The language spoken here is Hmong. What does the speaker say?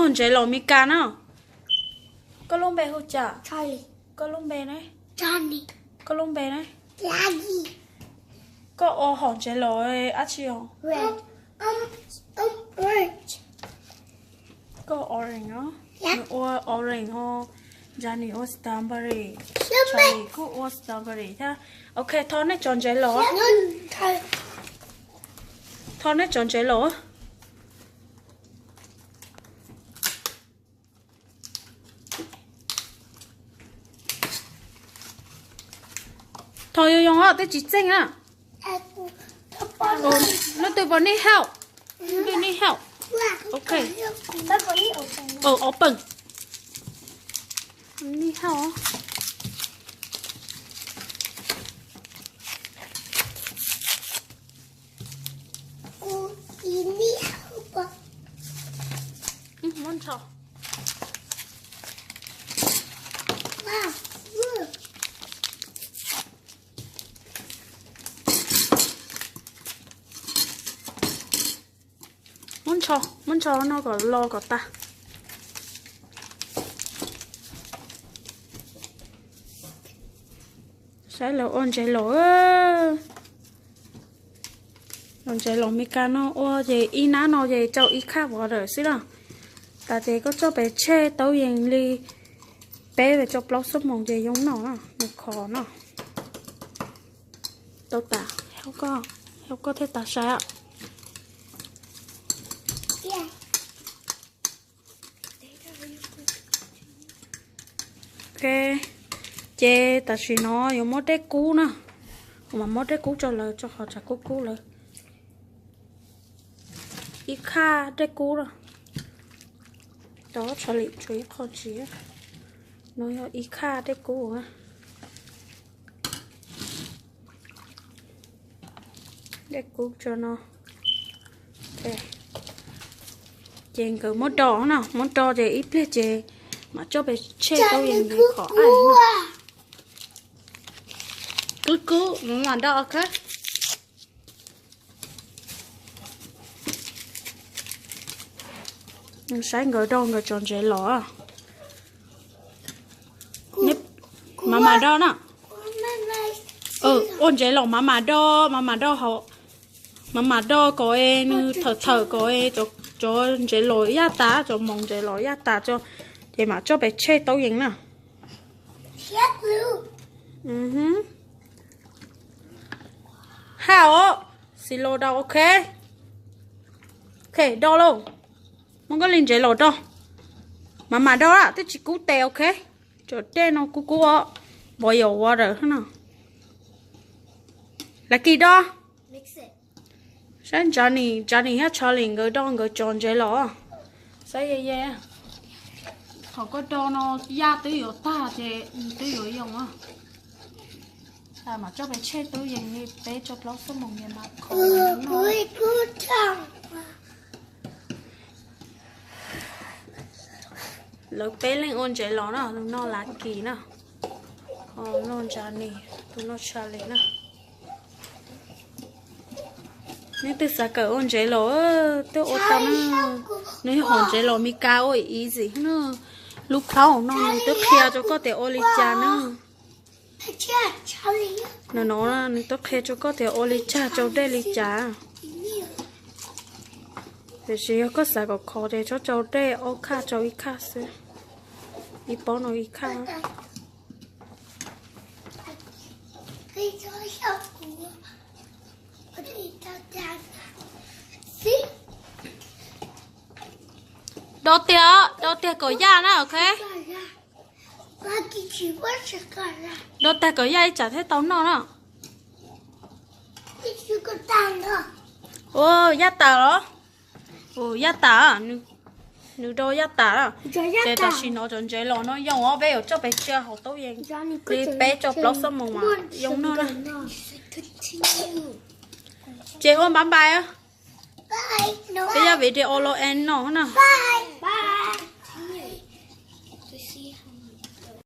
Ntsev los Mis Kas no. Koj lub npe hu cas? Koj lub npe ne? Koj lub npe ne? Koj ua hom ntsev los dab tsi os? Koj orange os. Nws ua orange ho, Johnny ua strawberry. Charlie kuj ua strawberry thiab. Ok, thov nej tso ntsev los. Thov nej tso ntsev los. Thov yoo yoo os, twb tsis txeej na. Leej twg puas need help? Leej twg need help? Ok. Open. Need help. Muab ntso. Muab ntso, muab ntso no kom lo kom tas. Saib lawv ua ntsev los. Ua ntsev los Mis Kas no ua ces ib nab no ces rau ib khaj water xwb na. Tas ces koj coj pes tseg taub yees li peb rau plaub xuab moos ces yoo noj na, nws khov no. Tau tas, koj thiaj tas sai. Ok, ces tam sim no yuav muab dej kub na, kuv mam muab dej kub rau lawv rau qhov tsam kub kub lawv. Ib khaj dej kub na, rau Charlie tshuav ib qho ntsis. No yog ib khaj dej kub. Dej kub tso no. Ces nkawd muab do na, muab do ces ib pliag ces mam coj pes tseg taub yees li kom aj. Kub kub, mam do, ok. Saib nkawd do nkawd cov ntsev los. Mam mam do na. Ua ntsev los mam mam do, mam mam do hauv, mam mam do kom es nws thawm thawm kom es cov ntsev los yaj tas, cov moos ntsev los yaj tas tso, ces mam coj pes tseg taub yees na. Haj os, xis los do, ok. Ok, do lauj. Muab koj li ntsev los do. Mam mam do, twb tsis kub tes, ok. Cov dej no kub kub os, boil water no. Lawv kis do. Saib Johnny, Johnny thiab Charlie nkawd do nkawd cov ntsev los. Saib ye ye. Thaum koj do no yaj twb yuav tag ces twb yuav yoo. Mam coj pes tseg taub yees li peb rau plaub xuab moos ces mam kho. Lawv peb leeg ua ntsev los na, tus no Lucky na, tus no Johnny, tus no Charlie na. Neb twb xav kawm ua ntsev los twb ua tau na. Nws yog hom ntsev los Mis Kas ua easy na. Lub plaub no nws twb qhia rau koj tias ua li cas na. No no, nws twb qhia rau koj tias ua li cas, rau dej li cas. Tiam sis yog koj xav kom khov ces txhob rau dej, ob khaj rau ib khaj xwb. Ib pob no ib khaj. Do tiag, do tiag kom yaj na, ok. Do tag kom yaj ib tsam thiaj tau noj na. Ua yaj tas los? Ua yaj tas, nws do yaj tas. Ces tam sim no cov ntsev los no yoo os, peb yuav coj pes tseg hauv taub yees li peb rau plaub xuab moos mas yoo noj na. Ces ua bye bye. Peb yog video los end no na.